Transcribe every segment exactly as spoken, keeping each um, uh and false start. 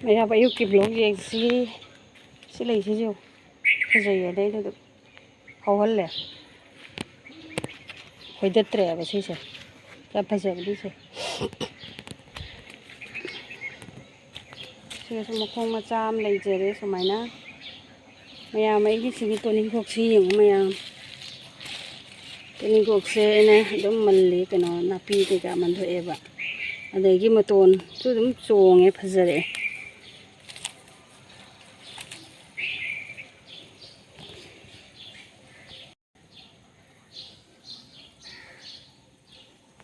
ꯃꯌꯥꯝ ꯑꯌꯨꯛꯀꯤ vlog ꯌꯦꯡꯁꯤ꯫ ꯁꯤ ꯂꯩꯁꯤꯁꯨ ꯐꯖꯩꯌꯦ, ꯑꯗꯩꯗꯨꯗ ꯍꯧꯍꯜꯂꯦ꯫ ꯈꯣꯏꯗꯠꯇ꯭ꯔꯦꯕ ꯁꯤꯁꯦ꯫ ꯌꯥꯝ ꯐꯖꯕꯅꯤ ꯁꯦ꯫ ꯁꯤꯒꯁꯨ ꯃꯈꯣꯡ ꯃꯆꯥ ꯑꯃ ꯂꯩꯖꯔꯦ ꯁꯨꯃꯥꯏꯅ꯫ ꯃꯌꯥꯝ ꯑꯩꯒꯤ ꯁꯤꯒꯤ ꯇꯣꯅꯤꯡꯈꯣꯛꯁꯤ ꯌꯦꯡꯉꯨ ꯃꯌꯥꯝ꯫ ꯇꯣꯅꯤꯡꯈꯣꯛꯁꯦ ꯑꯩꯅ ꯑꯗꯨꯝ ꯃꯜꯂꯤ, ꯀꯩꯅꯣ, ꯅꯥꯄꯤ ꯀꯩꯀꯥ ꯃꯟꯊꯣꯛꯑꯦꯕ꯫ ꯑꯗꯒꯤ ꯃꯇꯣꯟꯁꯨ ꯑꯗꯨꯝ ꯆꯣꯡꯉꯦ, ꯐꯖꯔꯛꯑꯦ꯫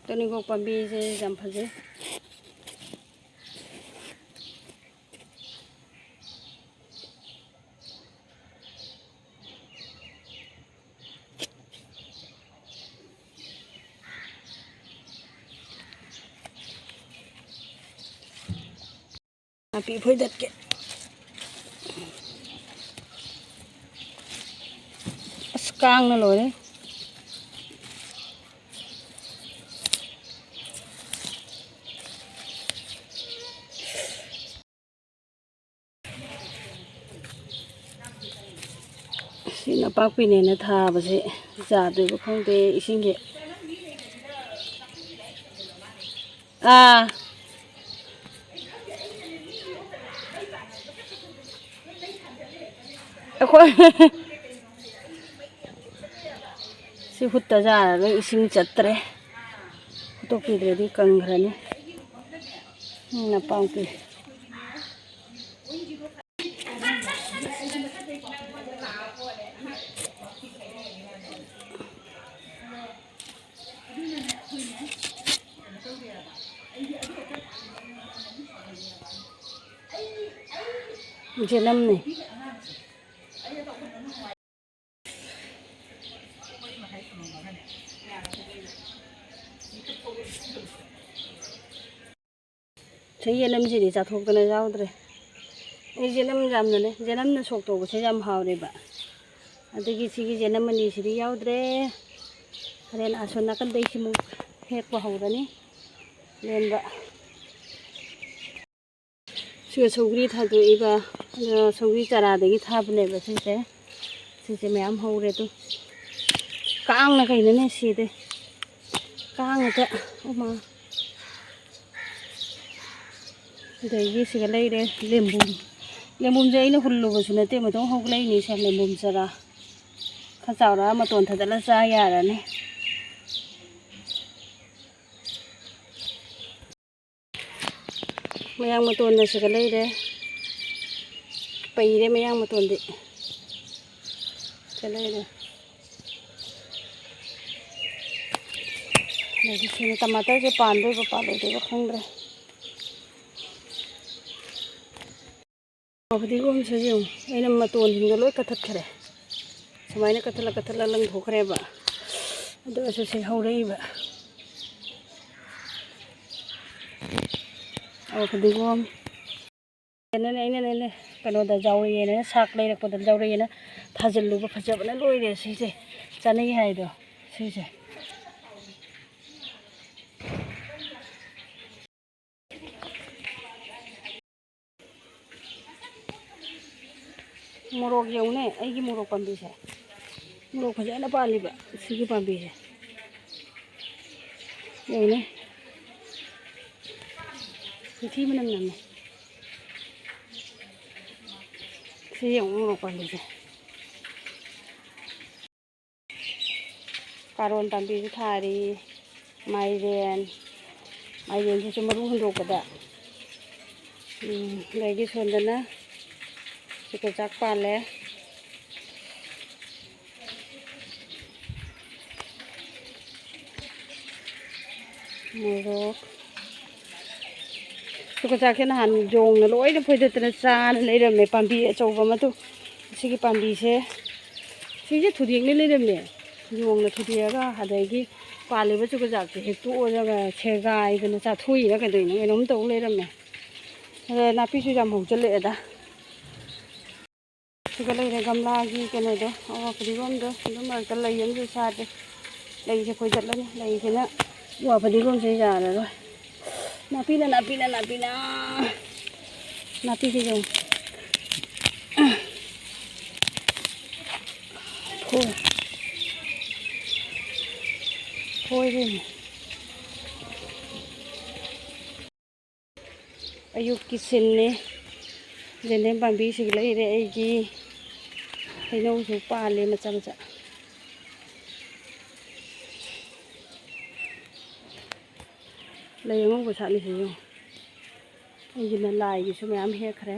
ꯇꯣꯅꯤꯡꯈꯣꯛ ꯄꯥꯝꯕꯤꯁꯦ ꯌꯥꯝ ꯐꯖꯩ꯫ ꯅꯥꯄꯤ ꯐꯣꯏꯗꯠꯀꯦ꯫ ꯑꯁ, ꯀꯥꯡꯅ ꯂꯣꯏꯔꯦ꯫ ꯁꯤ ꯅꯄꯥꯛꯄꯤꯅꯦꯅ ꯊꯥꯕꯁꯦ ꯌꯥꯗꯣꯏꯕ ꯈꯪꯗꯦ ꯏꯁꯤꯡꯁꯦ꯫ ꯑꯥ꯫ ꯑꯩꯈꯣꯏ ꯁꯤ ꯍꯨꯠꯇ ꯌꯥꯔꯔꯣꯏ, ꯏꯁꯤꯡ ꯆꯠꯇ꯭ꯔꯦ꯫ ꯍꯨꯠꯇꯣꯛꯄꯤꯗ꯭ꯔꯗꯤ ꯀꯪꯈ꯭ꯔꯅꯤ꯫ ꯅꯄꯥꯛꯄꯤ꯫ ꯌꯦꯅꯝꯅꯦ꯫ ꯁꯤ ꯌꯦꯅꯝꯁꯤꯗꯤ ꯆꯥꯊꯣꯛꯇꯅ ꯌꯥꯎꯗ꯭ꯔꯦ꯫ ꯑꯩ ꯌꯦꯅꯝ ꯌꯥꯝꯅꯅꯦ, ꯌꯦꯅꯝꯅ ꯁꯣꯛ ꯇꯧꯕꯁꯦ ꯌꯥꯝ ꯍꯥꯎꯔꯦꯕ꯫ ꯑꯗꯒꯤ ꯁꯤꯒꯤ ꯌꯦꯅꯝ ꯑꯅꯤꯁꯤꯗꯤ ꯌꯥꯎꯗ꯭ꯔꯦ꯫ ꯍꯣꯔꯦꯟ ꯑꯁꯣꯝ ꯅꯥꯀꯟꯗꯩ ꯁꯤꯃꯨꯛ ꯍꯦꯛꯄ ꯍꯧꯔꯅꯤ꯫ ꯂꯦꯟꯕ꯫ ꯁꯤꯒ ꯁꯧꯒ꯭ꯔꯤ ꯊꯥꯗꯣꯛꯏꯕ, ꯑꯗꯣ ꯁꯧꯒ꯭ꯔꯤ ꯆꯥꯔꯥꯗꯒꯤ ꯊꯥꯕꯅꯦꯕ ꯁꯤꯁꯦ꯫ ꯁꯤꯁꯦ ꯃꯌꯥꯝ ꯍꯧꯔꯦ ꯑꯗꯨ꯫ ꯀꯥꯡꯅ ꯀꯩꯅꯣꯅꯦ ꯁꯤꯗꯤ꯫ ꯀꯥꯡ ꯉꯥꯛꯇ꯫ ꯑꯣꯃꯥ꯫ ꯑꯗꯒꯤ ꯁꯤꯒ ꯂꯩꯔꯦ ꯂꯦꯝꯕꯨꯝ꯫ ꯂꯦꯝꯕꯨꯝꯁꯦ ꯑꯩꯅ ꯍꯨꯜꯂꯨꯕꯁꯨ ꯅꯠꯇꯦ, ꯃꯇꯣꯝ ꯍꯧꯒꯠꯂꯛꯏꯅꯤ ꯁꯦ ꯂꯦꯝꯕꯨꯝ ꯆꯥꯔꯥ꯫ ꯈꯔ ꯆꯥꯎꯔꯛꯑ ꯃꯇꯣꯟ ꯊꯗꯠꯂ ꯆꯥ ꯌꯥꯔꯅꯤ꯫ ꯃꯌꯥꯡ ꯃꯇꯣꯟꯅ ꯁꯤꯒ ꯂꯩꯔꯦ꯫ ꯄꯩꯔꯦ ꯃꯌꯥꯡ ꯃꯇꯣꯟꯗꯤ꯫ ꯁꯤꯒ ꯂꯩꯔꯦ꯫ ꯑꯗꯒꯤ ꯁꯤꯅ ꯇꯃꯥꯇꯔꯁꯦ ꯄꯥꯟꯗꯣꯏꯕ ꯄꯥꯜꯂꯣꯏꯗꯣꯏꯕ ꯈꯪꯗ꯭ꯔꯦ꯫ ꯐꯗꯤꯒꯣꯝꯁꯦ ꯌꯦꯡꯉꯨ, ꯑꯩꯅ ꯃꯇꯣꯟꯁꯤꯡꯗꯣ ꯂꯣꯏ ꯀꯛꯊꯠꯈ꯭ꯔꯦ꯫ ꯁꯨꯃꯥꯏꯅ ꯀꯛꯊꯠꯂ ꯀꯛꯊꯠꯂ ꯂꯪꯊꯣꯛꯈ꯭ꯔꯦꯕ꯫ ꯑꯗꯨ ꯑꯣꯏꯔꯁꯨ ꯁꯤ ꯍꯧꯔꯛꯏꯕ꯫ ꯑꯣ, ꯐꯗꯤꯒꯣꯝ꯫ ꯑꯩꯅꯅꯦ, ꯑꯩꯅꯅꯦ, ꯀꯩꯅꯣꯗ ꯖꯥꯎꯔꯤꯑꯅ ꯁꯥꯛ ꯂꯩꯔꯛꯄꯗ ꯖꯥꯎꯔꯤꯑꯅ ꯊꯥꯖꯤꯜꯂꯨꯕ ꯐꯖꯕꯅ ꯂꯣꯏꯔꯦ ꯁꯤꯁꯦ꯫ ꯆꯥꯅꯩ ꯍꯥꯏꯗꯣ ꯁꯤꯁꯦ꯫ ꯃꯣꯔꯣꯛ ꯌꯦꯡꯉꯨꯅꯦ, ꯑꯩꯒꯤ ꯃꯣꯔꯣꯛ ꯄꯥꯝꯕꯤꯁꯦ꯫ ꯃꯣꯔꯣꯛ ꯐꯖꯅ ꯄꯥꯜꯂꯤꯕ ꯁꯤꯒꯤ ꯄꯥꯝꯕꯤꯁꯦ꯫ ꯌꯦꯡꯉꯨꯅꯦ꯫ ꯃꯊꯤ ꯃꯅꯝ ꯅꯝꯃꯦ꯫ ꯁꯤ ꯌꯦꯡꯉꯨ ꯃꯣꯔꯣꯛ ꯄꯥꯝꯕꯤꯁꯦ꯫ ꯀꯥꯔꯣꯟ ꯄꯥꯝꯕꯤꯁꯨ ꯊꯥꯔꯤ꯫ ꯃꯥꯏꯔꯦꯟ꯫ ꯃꯥꯏꯔꯦꯟꯁꯤꯁꯨ ꯃꯔꯨ ꯍꯨꯟꯗꯣꯛꯄꯗ꯫ ꯎꯝ, ꯑꯗꯒꯤ ꯁꯣꯝꯗꯅ ꯆꯨꯀꯣ ꯆꯥꯛ ꯄꯥꯜꯂꯦ꯫ ꯃꯣꯔꯣꯛ꯫ ꯆꯨꯀꯣ ꯆꯥꯛꯁꯦ ꯅꯍꯥꯟ ꯌꯣꯡꯅ ꯂꯣꯏꯅ ꯐꯣꯏꯗꯠꯇꯅ ꯆꯥꯅ ꯂꯩꯔꯝꯃꯦ꯫ ꯄꯥꯝꯕꯤ ꯑꯆꯧꯕ ꯑꯃꯗꯨ, ꯁꯤꯒꯤ ꯄꯥꯝꯕꯤꯁꯦ, ꯁꯤꯁꯦ ꯊꯨꯗꯦꯛꯅ ꯂꯩꯔꯝꯃꯦ꯫ ꯌꯣꯡꯅ ꯊꯨꯗꯦꯛꯑꯒ ꯑꯗꯒꯤ ꯄꯥꯜꯂꯤꯕ ꯆꯨꯀꯣ ꯆꯥꯛꯁꯦ ꯍꯦꯛꯇꯣꯛꯑꯒ ꯁꯦꯒꯥꯏꯗꯅ ꯆꯥꯊꯣꯛꯏꯔ ꯀꯩꯗꯧꯅꯣ ꯀꯩꯅꯣꯝ ꯇꯧ ꯂꯩꯔꯝꯃꯦ꯫ ꯑꯗ ꯅꯥꯄꯤꯁꯨ ꯌꯥꯝ ꯍꯧꯖꯤꯜꯂꯛꯑꯦꯗ꯫ ꯁꯤꯒ ꯂꯩꯔꯦ ꯒꯝꯂꯥꯒꯤ ꯀꯩꯅꯣꯗꯣ, ꯑꯋꯥ ꯐꯗꯤꯒꯣꯝꯗꯣ, ꯑꯗꯨ ꯃꯔꯛꯇ ꯂꯩ ꯑꯃꯁꯨ ꯁꯥꯠꯂꯤ꯫ ꯂꯩꯁꯦ ꯐꯣꯏꯗꯠꯂꯅꯤ꯫ ꯂꯩꯁꯤꯅ ꯋꯥ ꯐꯗꯤꯒꯣꯝꯁꯦ ꯌꯥꯔꯔꯣꯏ꯫ ꯅꯥꯄꯤꯅ, ꯅꯥꯄꯤꯅ, ꯅꯥꯄꯤꯅ꯫ ꯅꯥꯄꯤꯁꯦ ꯌꯦꯡꯉꯨ꯫ ꯐꯣꯏ-, ꯐꯣꯏꯔꯦꯅꯦ꯫ ꯑꯌꯨꯛꯀꯤ ꯁꯤꯟꯅꯤ꯫ ꯌꯦꯟꯗꯦꯝ ꯄꯥꯝꯕꯤꯁꯤꯒꯤ ꯂꯩꯔꯦ ꯑꯩꯒꯤ꯫ ꯍꯩꯅꯧꯁꯨ ꯄꯥꯜꯂꯦ ꯃꯆꯥ ꯃꯆꯥ꯫ ꯂꯩ ꯑꯉꯧꯕ ꯁꯥꯠꯂꯤꯁꯦ ꯌꯦꯡꯉꯨ꯫ ꯑꯩꯒꯤꯅ ꯂꯥꯏꯒꯤꯁꯨ ꯃꯌꯥꯝ ꯍꯦꯛꯈ꯭ꯔꯦ꯫